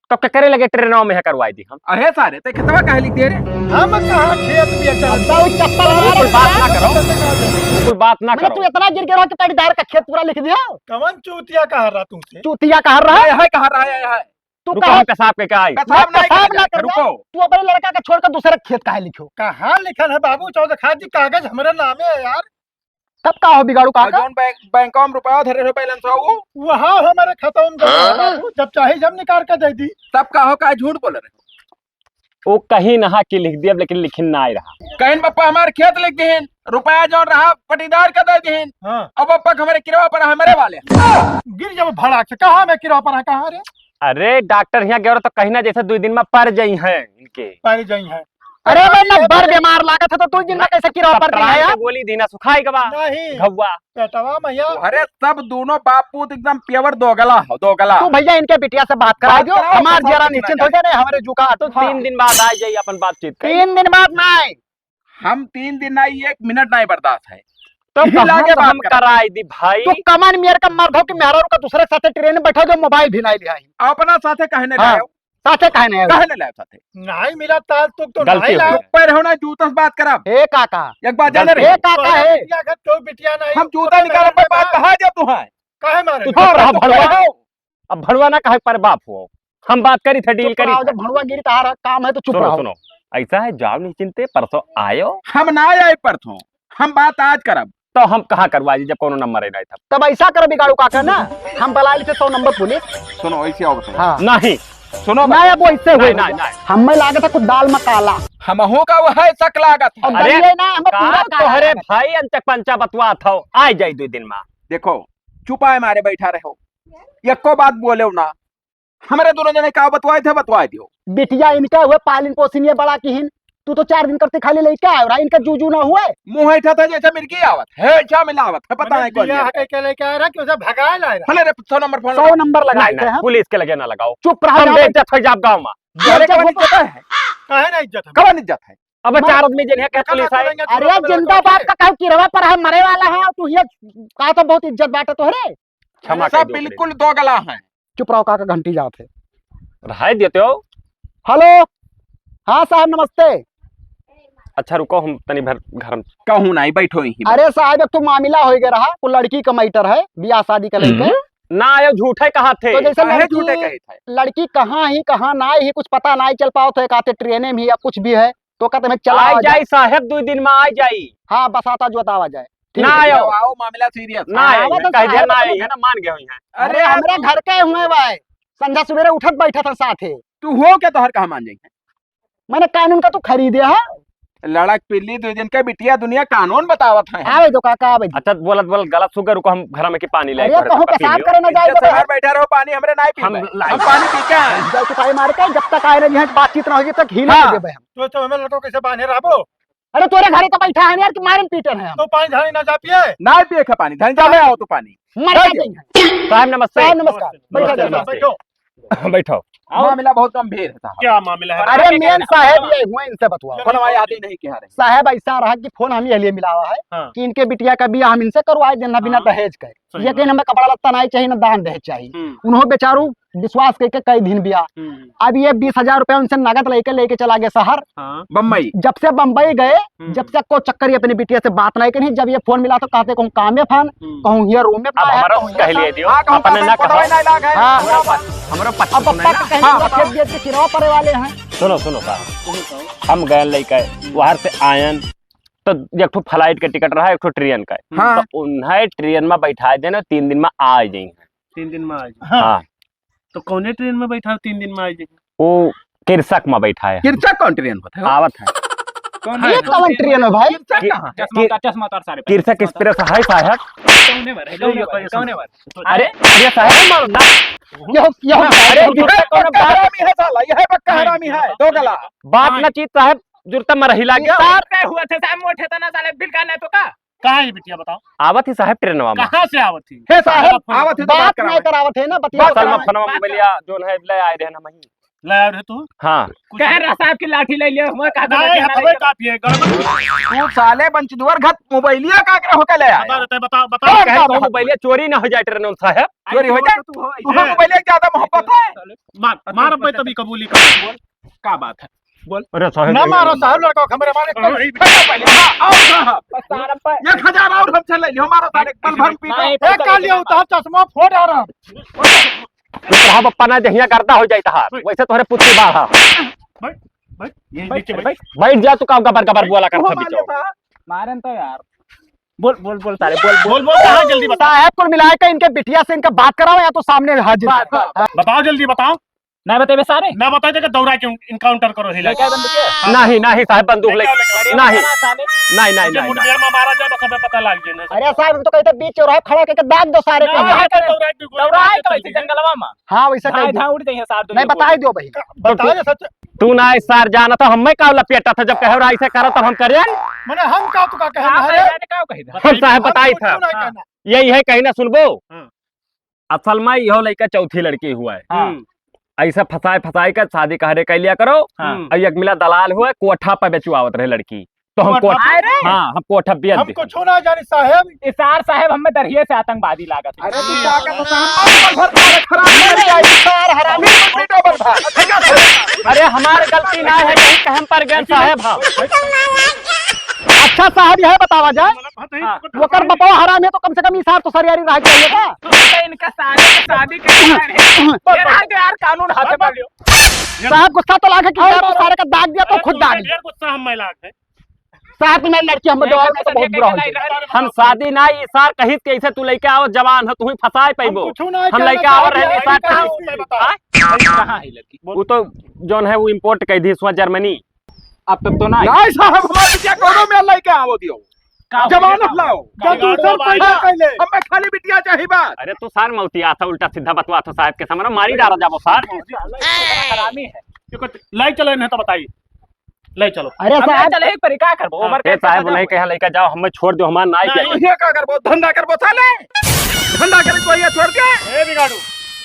तो के करे लगे ट्रेनों में है करवाई दी हम। अरे सारे, ते खेतवा काहे लिख दिए रे? हम कहाँ खेत बेचा? अब तो चप्पल मारे कुल बात ना करो। कुल बात ना मैंने करो। तू इतना गिर गिरा के पटीदार का खेत पूरा लिख दिया। कवन चूतिया कहा रहा तुमसे? चूतिया कहा रहा है? है, है, कहा रहा है, है। तू रुको, कहा हम पेशाब के क्या आई? पेशाब मैं नहीं पेशाब करेंगे, ना करूँगा। रुको। तू अपने लड़का का छोड़कर दूसरे खेत काहे लिखो? कहाँ लिखल है बाबू? चौदह खास जी कागज हमारे नामे है यार। तब का हो बिगाड़ू और काका? जौन बैंक, बैंकवा में रुपया धरे रहो बैलेंस हो वो? वहाँ हमारे खाता में जमा है हाँ? बाबू, जब चाहे जब निकाल के दे दी। तब का हो, का झूठ बोले रहे? वो कहीं नहा के लिख दिया, लेकिन लिखिन ना आए रहा। कहीं पप्पा हमारे खेत लिख दिहिन, रुपया जौन रहा पटीदार का दे दिहिन। हाँ। अब पप्पा हमारे किरवा पर हमारे वाले। गिर जब भड़ाक से, कहाँ में किरवा पर है, कहाँ रे? अरे डॉक्टर यहाँ गए तो कहीं ना जैसे दो दिन में पर जाई हैं इनके। पर जाई हैं। अरे भाई, ना बर बीमार लागत है तो तू जिंदा कैसे किरवा पर तब दिया ट्राई यार? के गोली दीना सुखाई के बा। नहीं। घुआ। पेटवा मैया। अरे सब दोनों बाप पूत एकदम प्योर दोगला हो, दोगला। तू भैया इनके बिटिया से बात करा बात दो, कराओ, हमार बताओ जरा कुछ निश्चिंत ना हो जाए, हमारे जुकाम। तो हाँ। तीन दिन बाद आ जाई अपन बातचीत करी। तीन दिन बाद नहीं। हम तीन दिन नहीं, एक मिनट नहीं बर्दाश्त है। तो यही कहाँ लागे से बात हम करा। कराई दी भाई? तू कमन मेर का मर्द हो कि मेहरारू का दूसरे के साथे ट्रेन में बैठा दो, मोबाइल भी नहीं लिया है। अपना साथे काहे नहीं हाँ। लायो? साथे काहे नहीं आयो? काहे नहीं लायो साथे? नहीं मिला ताल तुक तो गलती नहीं हो लायो। गई। चुप पे रहो ना, जूता से बात करा। हे काका। एक बात जाने गलती रहे। हे काका तोहरे है। बिटिया का तो बिटिया नहीं, हम जूता तोहरे निकाल पे मेहरारू बात ना। कहा जा तू है? काहे मारे? तू हाँ, चुप रहा चुप भड़वा। रहो। अब भड़वा ना कहे पर बाप हो। हम बात करी थे, डील चुप करी रहो, थे। जब भड़वा गिरी तहारा काम है तो चुप सुनो, रहो। सुनो। ऐसा है, जाओ निश्चिंते, परसों आयो। हम ना आए परसों, हम बात आज करब। तो हम कहाँ करवाई जब कोनो नंबर ही नहीं था? तब ऐसा करो बिगाड़ू काका ना, हम बलाई थे सौ नंबर पुलिस। सुनो, ऐसे आओ बताओ। हाँ। नहीं। सुनो नहीं, अब वैसे नहीं, हुए नहीं, भैया। नहीं। हमें लागत है कुछ दाल में काला। हमहू का वह शक लागत है। अब अरे, ये ना, हमें का पूरा काला तोहरे लागत है। भाई अंचक पंचा बतवा था, आ जाई दो दिन में। देखो, चुपाए मारे बैठा रहो, एको बात बोले ना। हमरे दोनों जने का बतवाए थे, बतवाए दियो। बिटिया इनका हुए, पालिन पोसिन ये बड़ा किहिन। तू तो चार दिन करते खाली लेके आयो रहा, इनका जूजू ना हुए। मुंह ऐठा था जैसे मिर्गी आवत है, ऐसा मिलावत है, पता मने नहीं कौन बिया है। हटे के लेके आ रहा कि उसे भगाए ला रहा। भले रे, सौ नंबर फोन सौ लगाओ। नंबर लगाए नहीं, थे नहीं, हम। पुलिस के लगे ना लगाओ। चुप रहा हम जाओ। बेइज्जत हो जाब गाँव में। अरे अरे कौन कौन इज्जत है? काहे ना इज्जत है? कवन इज्जत है? अब देखा चार आदमी जिन्हें क्या देखा पुलिस ना है? बोलेंगे, अरे तो जिंदा बोलेंगे। बाप का कहूँ किरवा पर है, मरे वाला है, तू ये कहा तो बहुत इज्जत बाटे तोहरे। क्षमा सब कर दो, बिल्कुल दोगला हैं। चुप रहो काका, घंटी जात है। रहाई देते हो। हेलो, हाँ साहब नमस्ते। अच्छा रुको, हम तनी भर घर में कहूँ नहीं, बैठो यहीं। अरे साहब, एक तो मामला हो गया रहा, वो लड़की का मैटर है, ब्याह शादी का लेके। हम्म। ना आयो, झूठे कहा थे। तो जैसे काहे लड़की, झूठे कहे थे? लड़की कहाँ ही, कहाँ ना ही, कुछ पता नहीं चल पाओ थे, कहते ट्रेने में ही या कुछ भी है, तो कहते मैं चला आ आ जाए। जाई साहब, दो दिन में आ जाई। हाँ, बस आता जो बतावा जाए। ठीक ना है। आयो। आओ, मामला सीरियस ना है। आयो, आवत मैं कह दिया साहब, ना आयो, है ना, मान गए हुई हैं। अरे अरे, यार, हमरा तू घर के हुए भाई, संझा सुबेरे उठत बैठत है साथे। तू हो क्या, तोहर कहाँ मान जाई? मैंने कानून का तू खरीदे है। लड़क पिल्ली दो दिन के बिटिया दुनिया कानून बतावत है। आवे दो काका, आवे दो। अच्छा, बोलत बोलत गलत सुगर, रुको, हम घर में के पानी ले अरे, आए, कहूँ पेशाब करे ना जाए इज्जत से बाहर। बाहर बैठा रहो, पानी हमरे नहीं पीबे। हम लाई हम पानी पी के आए। जाओ, चुपाई मार के, जब तक आए ना, यहाँ बातचीत ना हो, जब तक हिल हाँ। नहीं देबे हम। तो, तो हमें लड़को कैसे बांधे रहबो? अरे, तोरे घरे तो बैठा है यार, कि मारन पीटन है हम। तो पानी झाड़ी ना जा पिए? ना पिए के पानी, झाड़ी जा ले आओ तो पानी। मर जा जाइए। साहब नमस्ते। साहब नमस्कार। बैठो, नमस्ते, बैठो। नमस्ते। बैठो। और मामला बहुत गंभीर है साहब। क्या मामला है? अरे अरे मेन साहब ये हुआ, इनसे बतवाओ। फोन हमारे आते ही नहीं कह रहे। साहब ऐसा रहा कि फोन हम ये लिए मिलावा है हाँ। कि इनके बिटिया का बियाह हम इनसे करवाए देना बिना हाँ। दहेज के। सही ये बात। कहीं हमें कपड़ा लत्ता नहीं चाहिए, ना दान दहेज चाहिए। हम्म। उन्होंने बेचारू विश्वास करके कई दिन बियाह। हम्म। अब ये बीस हजार रुपया उनसे नगद लेके, लेके चला गया शहर। हाँ। बम्बई। जब से बम्बई गए, हम्म। जब से को चक्कर ये अपनी बिटिया से बात नहीं करी। जब ये फोन मिला तो कहते कहूँ काम में फन, हम्म। कहूँ ये रूम में अब फन है, हमारा कहूँ ये कह लिए फन। दियो, हाँ, कहूँ अपने कहते ना फोटो कहो। नहीं लाग है। हाँ। हमारा पक्ष अब सुनाई पप्पा ना। के कहीं हाँ, लोग बताओ। खेत बेच के किराया पड़े वाले हैं। सुनो, सुनो साहब, हम गए लइका, वहां से आयन, तो एक ठो flight के टिकट रहा, एक ठो train का। हाँ। तो उन्हें train में बैठा देना, तीन दिन में आ जाएंगे। तीन दिन में आ जाएंगे। हाँ। हाँ। तो कौने train में बैठा, तीन दिन में आ जाएंगे? वो कृषक में बैठा है। कृषक कौन train होता है? आवत है। कौन ये है? कौन train है भाई? कृषक कि-, कहाँ? चश्मा कि-, उतार, चश्मा उतार सारे। कृषक express है साहब। कौने बार है? कौने बार है? कौने बार है? अरे, अरे साहब, मारो ना। यो, यो, अरे, अरे, कृषक कौन बात? हरामी है साला, यह पक्का हरामी है, दो गला। बात ना चीत साहब, जुरता मरही लाग गया। साहब, नहीं हुआ थे साहब, मोटे तना साले बिल का नहीं तो का? कहाँ है बिटिया बताओ? आवत ही साहब ट्रेनवा में। कहाँ से आवत ही? हे साहब, आवत ही तो बात बात करावे। नहीं करावत है ना, बतिया बात करावे। सलमा फनवा में मिलिया, जोन है, ले आए रहे ना मही। ले आए रहे तू? हाँ। कुछ कह रहा साहब की लाठी ले लिया, मैं कहा था नहीं, लाठी हथवे नहीं। काफी है, गड़बड़। तू साले बंचदुअर घत मोबाइलिया का करे होके ले आया? बता देते, बता, बता। कौन कहे का तो मोबाइलिया चोरी ना हो जाए ट्रेनवा में साहब। चोरी हो जाए? तू हो, तू हो मोबाइलिया ज्यादा मोहब्बत है। मार, मार अब मैं तभी कबूली कर। बोल, का बात है? बोल। अरे साहब, ना मारो साहब, लड़का को हमरे मारे कल। अरे, पहले, हाँ, और साहब। बस साहब पर एक हजार और हम चले लियो, मारो सारे, पल भर में पीटो। नहीं, एक काल ये उतार, चश्मा फोड़ आ रहा। तो साहब, अपना जहिया करता हो जाए तहार, वैसे तोहरे पुत्ती बाढ़ा। बैठ, बैठ, ये बैठ, नीचे बैठ। बैठ। बैठ जा, तू का गबर गबर बोला करता वो बिचो। मारन तो यार। बोल, बोल, बोल सारे, बोल, बोल। बोल, बोल, कहाँ जल्दी बता। साहब, कुल मिला के इनके बिटिया से इनका बात कराओ या तो सामने हाजिर। बात, बात। बताओ, जल्दी बताओ। ना बताइबे सारे? ना बताई दे के दौड़ा के encounter करो हिला। लेके बंदूक है? नहीं, नहीं साहब, बंदूक लेके लेके आओ, लेके आओ। नहीं। सारे नहीं, नहीं, ये नहीं, मुठभेड़ नहीं। में मारा जाए, बस हमें पता लग जाए ना। अरे साहब, हम तो कहते बीच चौराहे खड़ा करके दाग दो सारे ना, को। यहाँ पे दौड़ा के गोली दौड़ा मार है के तो चल ऐसे दिए। जंगलवा में। हाँ, वैसे धाए, कह दो। धाए उड़ जाइए सार दो नहीं, ये बताई बोल। दो भाई। बताओ ये सच। तू ना इस सार जानत हो, हम्मे का लपेटा था, जब कहे रहा ऐसे करो तब हम करें। मने हम का तो का कहे हाँ, रहे? मैंने का कही था? हम साहब हम बताई कुछ था। नहीं कहना। यही है, कहीं ना सुनबो। हाँ। असल में इहो लइका चौथी लड़की हुआ है। हाँ। हम्म। ऐसा फंसाए फंसाए के शादी कहरे कर लिया करो। हाँ। और एक मिला दलाल हुआ, कोठा पर बेचुआवत रहे लड़की। तो हम कोठा कोठ-, पर? अरे! हाँ, हम कोठा बेच हम दे। कुछ ना जानी साहेब। इसार साहेब हमें दरिये से आतंकवादी लागत है। अरे तू क्या कर सकता है? हम पल भर सारे खराब कर दिया, इसार हरामी, बेटा बन भाई। अरे हमार गलती ना है, कहीं कहम पर गए साहेब हम। अच्छा साहब, यह बतावा जाए, हाँ। ओकर बपवा हराम है तो कम से कम इसार तो सरियारी रह चाहिए का? तो इनका सारे के शादी के कारण है। ये रहा जो यार कानून हाथ में लियो। साहब गुस्सा तो लागे कि और यार तो सारे का दाग दिया तो अरे खुद तू दाग ढेर गुस्सा हम में लाग है। साहब तुम्हारी लड़की हम ए, जवाब में तो बहुत बुरा हो गया। हम शादी ना, इसार कहित कैसे तू लइके आओ, जवान हो, तू ही फंसाए हम पैबो। कुछ ना हम कहना लइके आवा चाहते रहे, हैं, इसार कहाँ कहित। है? हाँ? कहाँ है लड़की? वो तो जौन है वो import कर दी सुआ जर्मनी। अब तब तो ना आई। नहीं साहब, हमारे बिटिया कोनो में लइके आवो दियो। का जवान हो? लाओ। का का दूसर गाड़ू पैदा बाबा? कैले? हमें खाली बिटिया चाहिए बस। अरे तू सार मौतिया था, उल्टा सीधा बतवा था साहब के सामने, मारी डाला जाबो सार। हरामी है। ये कुछ लाई चले नहीं तो बताइए। ले चलो। अरे हम साहब। चले एक परी का करबो, हाँ। उमर ए के साहब, नहीं कहा लइका जाओ, हमें छोड़ दो, हमार नाई नहीं। के। ये का करबो? धंधा करबो साले? धंधा करे को ये छोड़ के? ए बिगाड़ू,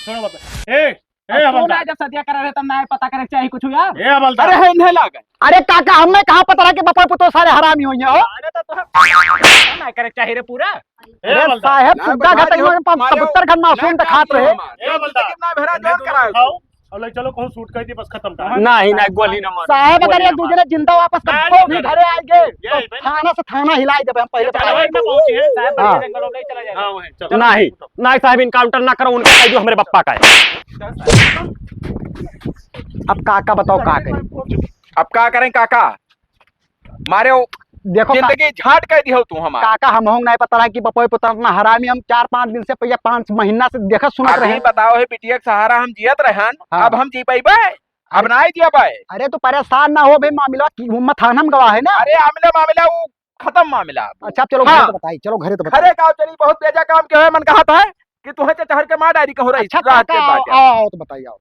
छोड़ो बात। ए, ए अब तू हवलदार। ना जब सदिया करे रहे तब ना पता करे के चाही कुछ यार। ए हवलदार। अरे है इन्हें लागे। अरे काका, हमें कहाँ पता रहा कि बपा पुतो सारे हरामी होइहैं हो? अरे तो, तो ना करे के चाही रे पूरा। ए अरे हवलदार। साहब, ना, सुग्गा बताओ घाट जो में पम-, हमारे कबूतर घाट मासूम ना दिखात काम रहे। हमारे। ए हवलदार। कितना भेरा इन्हें जोर दोनों कराओ। उठाओ। और ले चलो, कहूँ shoot कर दी, बस खत्म कहानी। नहीं, नहीं, गोली ना मारो। साहब, अगर गोली ये ना दूसरे मारो। जिंदा वापस नहीं, कब्बो भी नहीं, घरे आएंगे, ये तो भाई। थाना से थाना हिलाई देबे हम पहले ये बता रहे। ना पहुंचे हैं। साहब, हाँ। जंगल में चले जाएगा। हाँ, वहीं, चलो। नहीं, नहीं साहब, encounter ना करो, उनका कह दो हमरे बप्पा का है। अब काका बताओ, का करें? अब का करें काका? मारे वो देखो का-, जिंदगी झाट कह दियो तू हमार। काका, हमहूँ नहीं पता रहा कि बपोई पुता इतना हरामी। हम चार पाँच दिन से, पहले पाँच महीना से देखत सुनत अभी रहे। बताओ, हे बिटिया के सहारा हम जियत रहन, हाँ। अब हम जी पइबे? अब अरे, नहीं जियबे। अरे, तू परेशान ना हो भाई, मामला की उम्मत थाना में गवाह है ना। अरे, आमले मामला वो खत्म मामला अब। अच्छा, चलो हाँ। घरे तो बताई, चलो घरे तो बताई। घरे का चली, बहुत बेजा काम के है, मन कहा था कि तुहे चहर के मार डायरी कहो रही अच्छा, रात के काका, बाटे। आओ, आओ तो बताई, आओ।